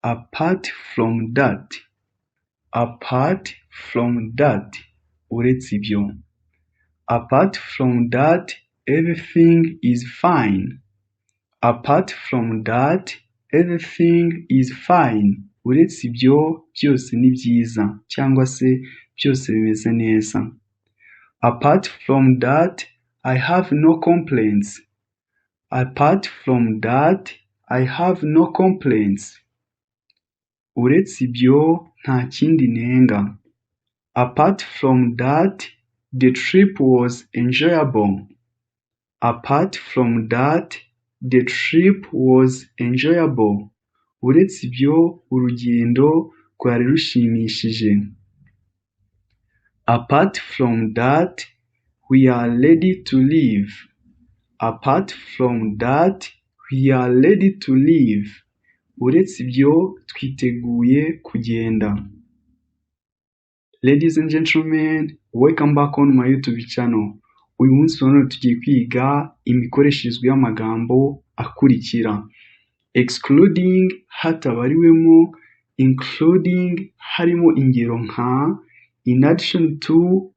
Apart from that, apart from that, uretse ibyo. Apart from that, everything is fine. Apart from that, everything is fine. Uretse ibyo byose ni byiza cyangwa se byose bimeze neza. Apart from that, I have no complaints. Apart from that, I have no complaints. Uretse ibyo nta kindi nenga. Apart from that, the trip was enjoyable. Apart from that, the trip was enjoyable. Uretse ibyo, urugendo rwari rushimishije. Apart from that, we are ready to leave. Apart from that, we are ready to leave. Uretse ibyo, twiteguye kugenda. Ladies and gentlemen, welcome back on my YouTube channel. Uyu munsi wa none tugiye kwiga imikoreshereze y'amagambo akurikira: excluding, hatabariwemo, including, harimo ingero nka in addition to,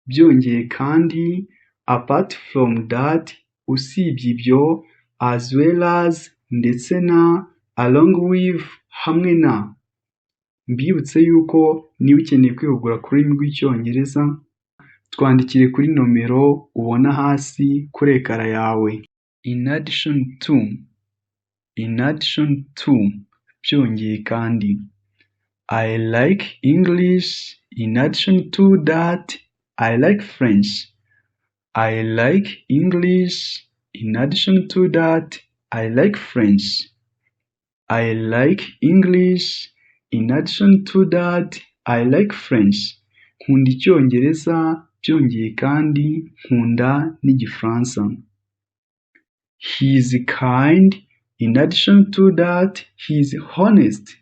byongeye kandi, apart from that, usibye ibyo, as well as, ndetse na, along with, hamwe na. Mbibutse yuko niba ukeneye kwihugura ku rurimi rw'Icyongereza, twandikire kuri nomero ubona hasi kuri ekara yawe. In addition to, in addition to, byongeye kandi. I like English, in addition to that, I like French. I like English, in addition to that, I like French. I like English, in addition to that, I like French. Nkunda Icyongereza, byongeye kandi nkunda n'Igifaransa. He is kind, in addition to that, he is honest.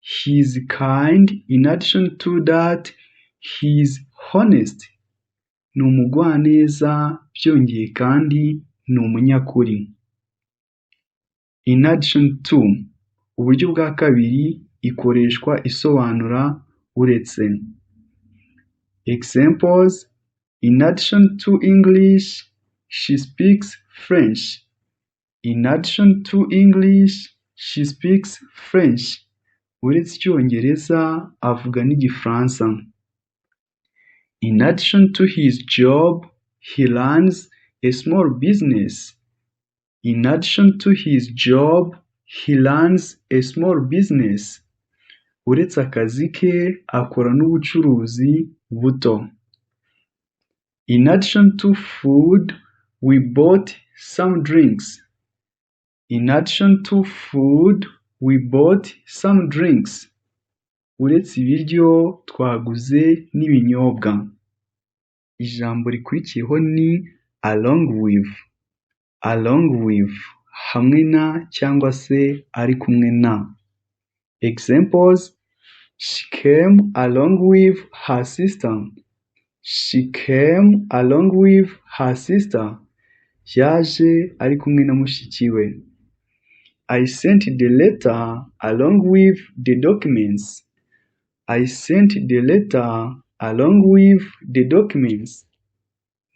He is kind, in addition to that, he is honest. Ni umugwaneza, byongeye kandi ni umunyakuri. In addition to, uburyo bwa kabiri ikoreshwa isobanura uretse. Examples: In addition to English, she speaks French. In addition to English, she speaks French. Uretse Icyongereza, avuga n'Igifaransa. In addition to his job, he runs a small business. In addition to his job, he runs a small business. Uretse akazi ke, akora n'ubucuruzi buto. In addition to food, we bought some drinks. In addition to food, we bought some drinks. Uretse ibiryo, twaguze n'ibinyobwa. Ijambo rikurikiyeho ni along with. Along with, hamwe na cyangwa se ari kumwe na. Examples: She came along with her sister. She came along with her sister. Yaje ari kumwe na mushiki we. I sent the letter along with the documents. I sent the letter along with the documents.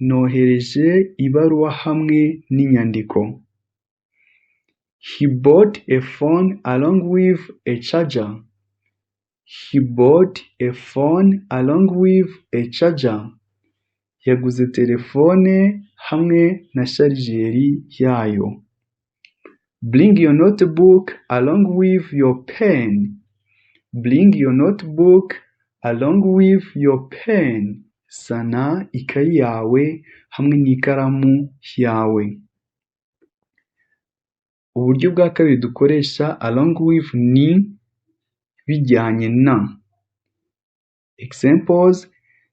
Nohereje ibaruwa hamwe n'inyandiko. He bought a phone along with a charger. He bought a phone along with a charger. Yaguze telefone hamwe na sharijeri yayo. Bring your notebook along with your pen. Bring your notebook along with your pen. Zana ikayi yawe hamwe n'ikaramu yawe. Uburyo bwa kabiri dukoresha along with ni bijyanye na. Examples: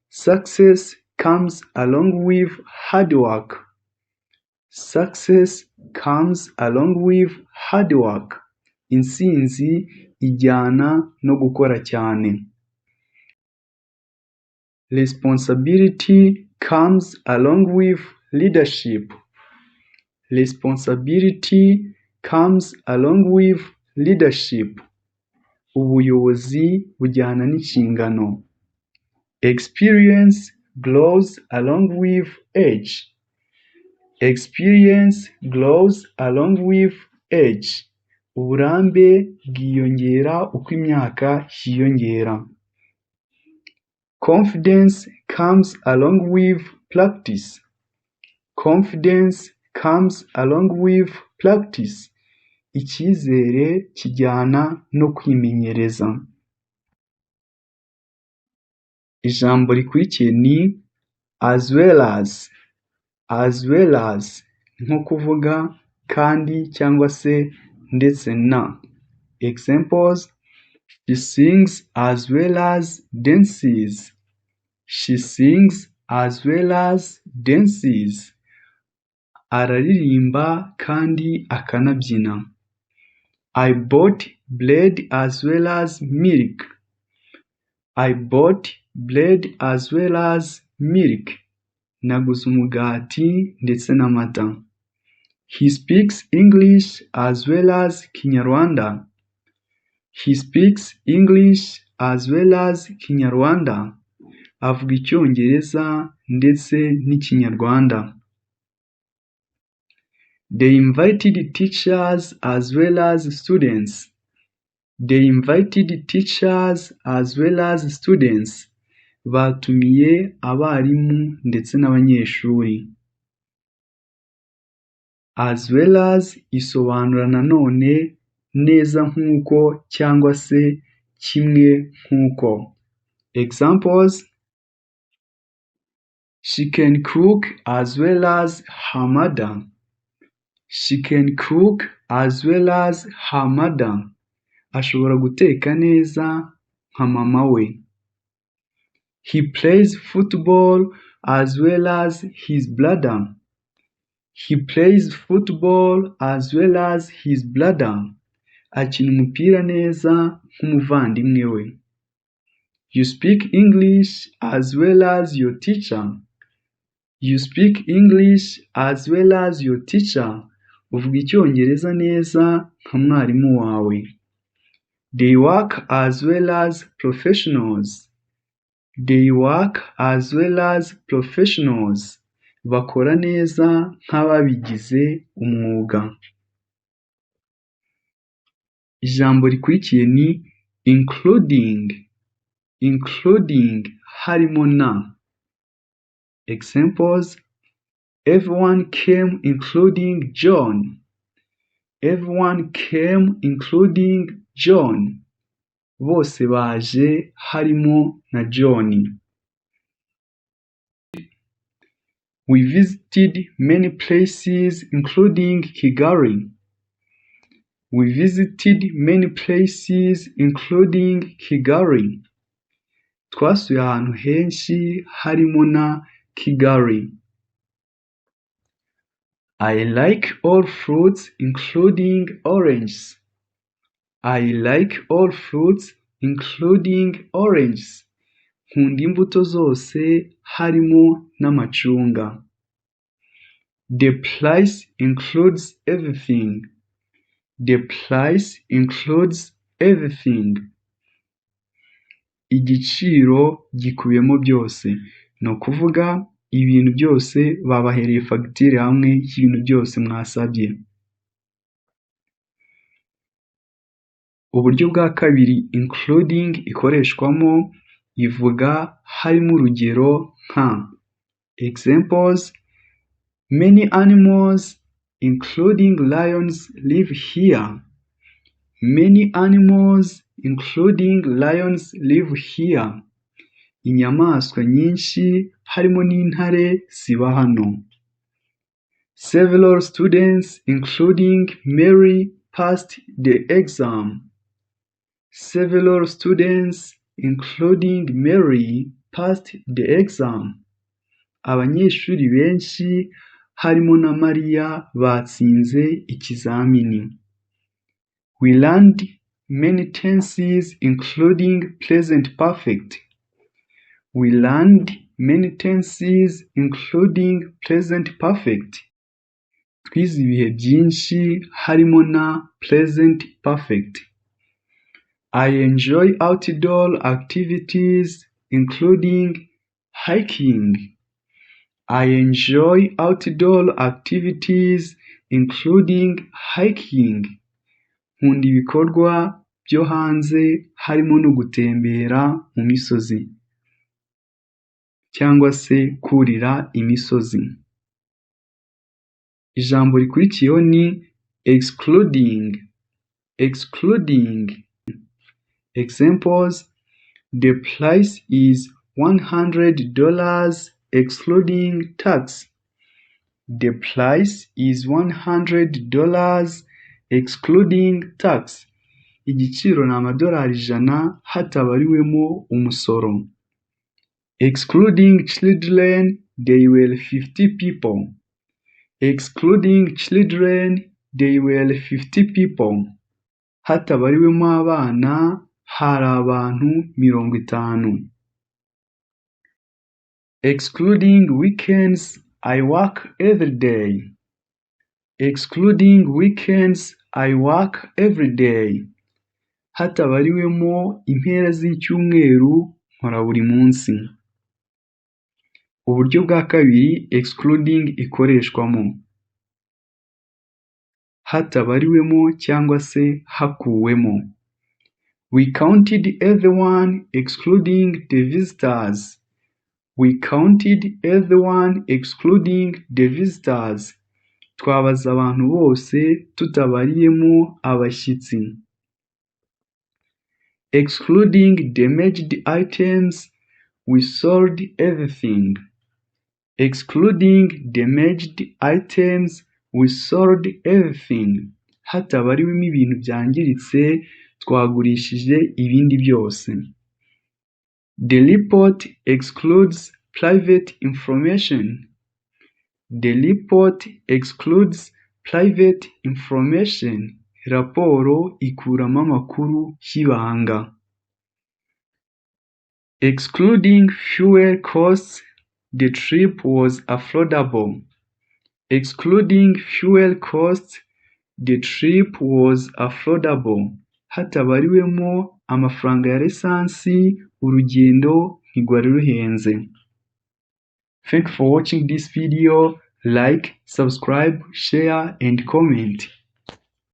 Success comes along with hard work. Success comes along with hard work. Intsinzi ijyana no gukora cyane. Responsibility comes along with leadership. Responsibility comes along with leadership. Ubuyobozi bujyana n'inshingano. Experience grows along with age. Experience grows along with age. Uburambe bwiyongera uko imyaka yiyongera. Confidence comes along with practice. Confidence comes along with practice. Icyizere kijyana no kwimenyereza. Ijambo rikurikiye ni as well as. As well as nko kuvuga kandi cyangwa se ndetse na. Examples: She sings as well as dances. She sings as well as dances. Araririmba kandi akanabyina. I bought bread as well as milk. I bought bread as well as milk. Naguze umugati ndetse n'amata. He speaks English as well as Kinyarwanda. He speaks English as well as Kinyarwanda. Avuga Icyongereza ndetse n'Ikinyarwanda. They invited teachers as well as students. They invited teachers as well as students. Batumiye abarimu ndetse n'abanyeshuri. As well as isobanura nanone neza nk'uko cyangwa se kimwe nk'uko. Examples: She can cook as well as her mother. She can cook as well as her mother. Ashobora guteka neza nka mama we. He plays football as well as his brother. He plays football as well as his brother. Akina umupira neza nk'umuvandimwe we. You speak English as well as your teacher. You speak English as well as your teacher. Uvuga Icyongereza neza nka mwarimu wawe. They work as well as professionals. They work as well as professionals. Bakora neza nk'ababigize umwuga. Ijambo rikurikiye ni including. Including harimo na. Examples: Everyone came including John. Everyone came including John. Bose baje harimo na John. We visited many places including Kigali. We visited many places including Kigali. Twasuye ahantu henshi harimo na Kigali. I like all fruits including oranges. I like all fruits including oranges. Nkunda imbuto zose harimo n'amacunga. The price includes everything. The price includes everything. Igiciro gikubiyemo byose. Ni ukuvuga ibintu byose babahereye fagitire hamwe y'ibintu byose mwasabye. Uburyo bwa kabiri including ikoreshwamo ivuga harimo urugero nka examples: Many animals including lions live here. Many animals including lions live here. Inyamaswa nyinshi harimo n'intare ziba hano. Several students including Mary passed the exam. Several students including Mary passed the exam. Abanyeshuri benshi harimo na Mariya batsinze ikizamini. We learned many tenses including present perfect. We learned many tenses including present perfect. Twize ibihe byinshi harimo na present perfect. I enjoy outdoor activities including hiking. I enjoy outdoor activities including hiking. Nkunda ibikorwa byo hanze harimo no gutembera mu misozi cyangwa se kurira imisozi. Ijambo rikurikiyeho ni excluding. Excluding. Examples: The price is $100 excluding tax. The price is $100 excluding tax. Igiciro ni amadolari 100 hatabariwemo umusoro. Excluding children, there were 50 people. Excluding children, there were 50 people. Hatabariwemo abana, hari abantu 50. Excluding weekends, I work every day. Excluding weekends, I work every day. Hatabariwemo impera z'icyumweru, nkora buri munsi. Uburyo bwa kabiri excluding ikoreshwamo: hatabariwemo cyangwa se hakuwemo. We counted everyone excluding the visitors. We counted everyone excluding the visitors. Twabaze abantu bose tutabariyemo abashyitsi. Excluding damaged items, we sold everything. Excluding damaged items, we sold everything. Hatabariwemo ibintu byangiritse, twagurishije ibindi byose. The report excludes private information. The report excludes private information. Raporo ikuramo amakuru y'ibanga. Excluding fuel costs, the trip was affordable. Excluding fuel costs, the trip was affordable. Hatabariwemo amafaranga ya lisansi, urugendo ntirwari ruhenze. Thank you for watching this video. Like, subscribe, share and comment.